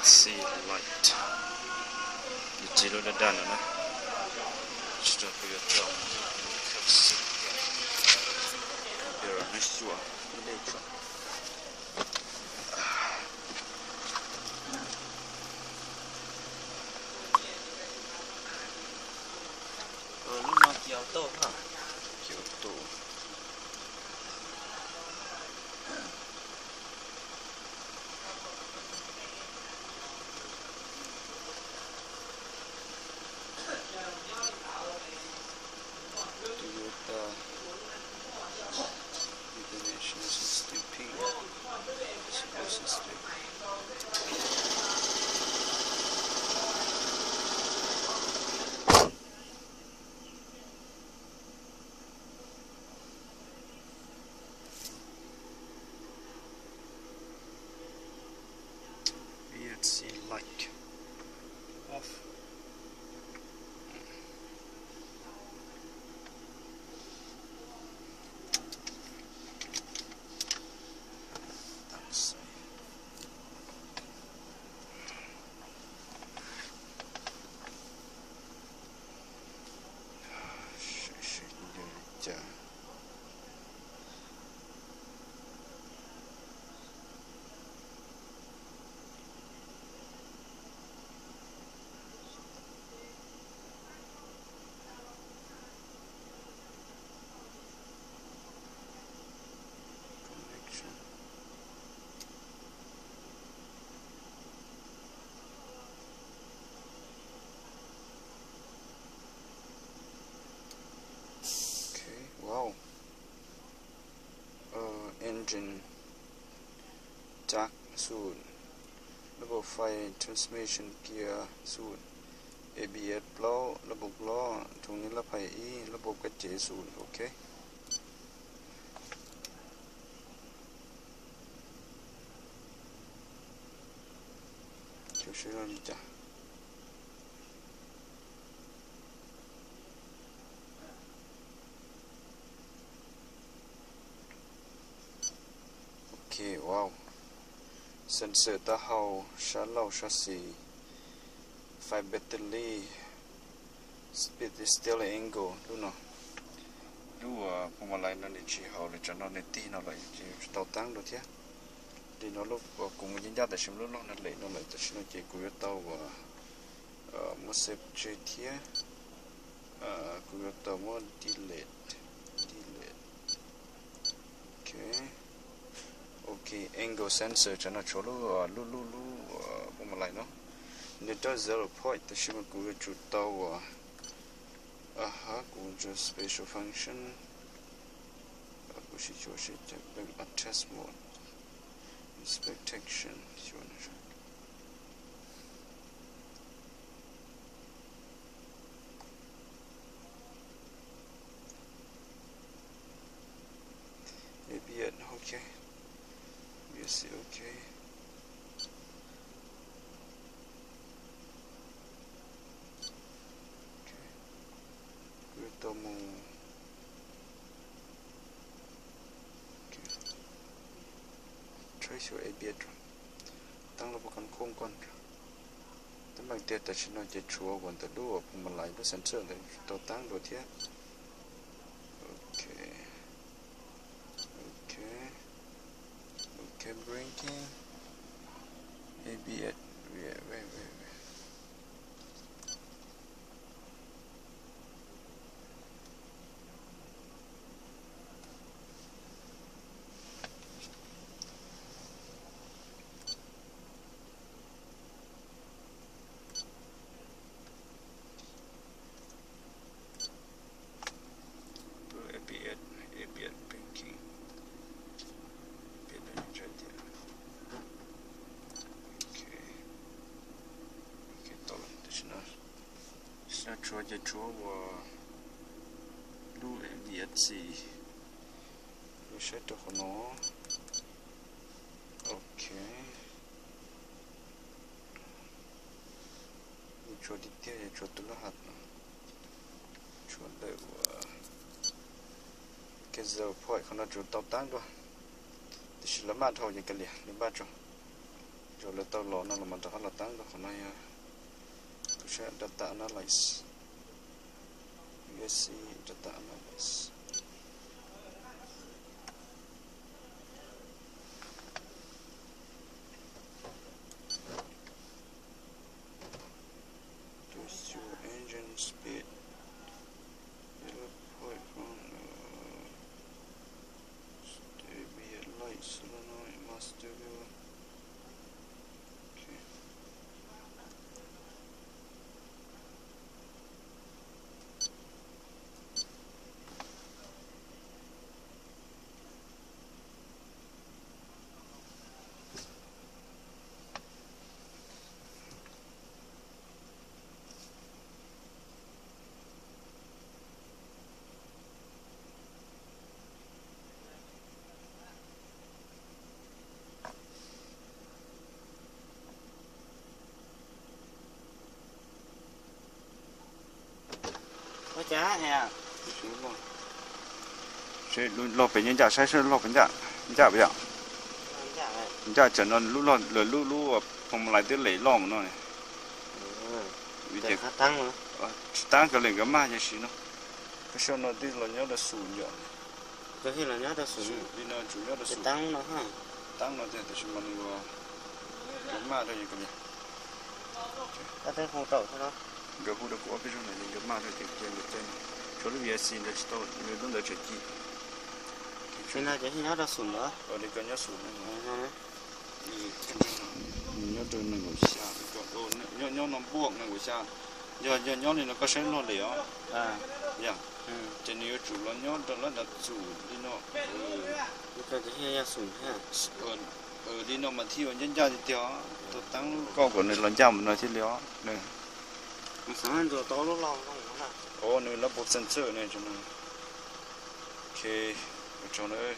See light. Io giro da danno, no? Sto per io trovo. Però nessuno. Io non ti auto, no? Ti auto. Toyota International sixty P. Sixty P. Let's see, light off. Okay, wow. ເອີ engine ຈັກສູນ, ລະບົບໄຟ transmission gear ສູນ, ABS ເປົ່າ, ລະບົບລໍ້, ຖົງນິລະໄພ E, ລະບົບກະເຈ ສູນ. ໂອເຄ. ເຈົ້າເຊີນເລີຍຈ້າ. ໂອເຄ, ວ້າວ, ເຊັນເຊີຕາເຫົ່າ, ຊາເຫຼົ້າ, ຊາສີ, ໄຟແບັດເຕີຣີ, ສະປີດ, ສະເຕຍຣິງ, ແອງໂກ ດູເນາະ, ດູວ່າພວງມາໄລເນາະ, ນີ້ຊິເຮົາເລີຍຈະເນາະ, ໃນຕີເນາະ, ລະເຕົາຕັ້ງດູເທຍ, ດີເນາະ, ລູກ ກຸມຍິນຍາດແຕ່ຊິມລູກເນາະ, ນັ້ນເລີຍເນາະ, ແລະຈະຊິເນາະ, ເຈ ກູເວເຕົາວ່າ ເອີ ໂມເຊສ ເຈເທຍ, ເອີ ກູເວເຕົາ ໂມ ດີເລດ, ດີເລດ. ໂອເຄ, ໂອເຄ, ແອງໂກ ເຊັນເຊີ ຈະນະໂຊລູ ລູ ລູ ລູ ພວງມາໄລເນາະ, ນິວຕຣອນ ເຊັນເຊີ ພອຍ ຕາຊິມາ ກູເວຈູເຕົາ ອາຮາ ກູເວ ສະເປເຊຍ ຟັງຊັນ ກູຊິໂຊ ຊິເຈັບ ແບັກ ອາແທດ ໂໝດ ອິນສະເປັກ ເທັກຊັນ ຊິວະນະ ເອບີເອັສ ໂອເຄ, ເອບີເອັສ ໂອເຄ, ໂອເຄ, ເປີດໂຕໂມ ໂອເຄ, ໃຊ້ເຊື່ອ ເອບີເອັສ ຕັ້ງລະບົບການຄວບຄຸມກ່ອນ. ແຕ່ບາງເທື່ອແຕ່ຊິນ້ອຍຈະຊົວກ່ອນ ແຕ່ດູວ່າພວງມາໄລ ຫຼື ເຊັນເຊີ ແຕ່ຕົວຕັ້ງໂດດທຽບ. ໂອເຄ ໂອເຄ ໂອເຄ ເບຣກກິ້ງ ເອບີເອັສ ເວ ເວ ເວ ເວ. ເອບີເອັສ ເອບີເອັສ ເບຣກກິ້ງ ເປັນຫຍັງໃຈດຽວ. ໂອເຄ ໂອເຄ ຕໍ່ເລີຍ ເດຊະນາ ສະຊວຍ ຈະຊວຍວ່າ ດູ ເອບີເອັສ ຊິ ດູ ເຊັດໂຕ ໂຄໂນ. ໂອເຄ ນີ້ ຊວຍ ດີເທວ ຊວຍ ໂຕລະຫັດເນາະ ຊວຍ ໄດ້ວ່າ ເກັດເຊີພອຍ ເຂົາໜ້າຈະເຕົາຕັ້ງດ້ວຍ ແຕ່ຊິລະມາດເທົ່າຫຍັງກະເລຍ ລະມາດເຈົ້າ. Rồi lơ tau lo na, lo ma ta ala tang ta khon na ya. Kusha data analyze. U S C data analyze. Test your engine speed. Yellow point from, uh, stay be at light solenoid master viewer. Okay. လອກເປັນຍາກ ໃຊ້ລອກເປັນຍາກ ຍາກບໍ່ຍາກ ຍາກຈັ່ງນັ້ນ ລູກລອກ ເຫຼືອລູກ ລູກພວງມາໄລເຕີເຫຼລອກມັນເນາະ ເອີ ວິທີ ຕາງເນາະ ຕາງກໍເລີຍກໍມາຈັ່ງຊີ້ເນາະ ກໍຊອນເນາະ ທີ່ລາວຍໍດາສູນຢູ່ Yo hi la ña da su. Su, di na chu ña da su. Tang no ha. Tang no te te shi ma ni wa. Yo ma da yo ka ni. Ta te hu tau no. Yo hu da ku a pi ju na yo ma da te te te. Cho lu ye si da chi to, yo dun da che ki. Shi na je hi ña da su no. O de ka ña su no. Ña ໂຕໜຶ່ງຫົວຊາ ກໍໂຕ ຍອດ ຍອດນ້ອງບວກໜຶ່ງຫົວຊາ ຍອດ ຍອດ ຍອດນີ້ເນາະ ກໍໃຊ້ນອດເລີຍ ອ່າ ຢ່າງ ອືມ ຈະນິວຈູລະຍອດລະດັບສູນນີ້ເນາະ ເອີ ກໍຈະເຮັດຍາສູນແທ້ ເອີ ເອີ ນີ້ເນາະ ມາທີ່ວ່າຍາກໆ ທີ່ຕຽວ ຕົວຕັ້ງກໍກໍໃນລະຍະມັນໜ້ອຍທີ່ແລ້ວ ນີ້ ມັນສາມາດຕົວຕໍ່ລູກລອງລົງມາໄດ້ ໂອ້ ນີ້ລະບົບເຊັນເຊີນີ້ ໂອເຄ ຜູ້ຊົມເອີຍ.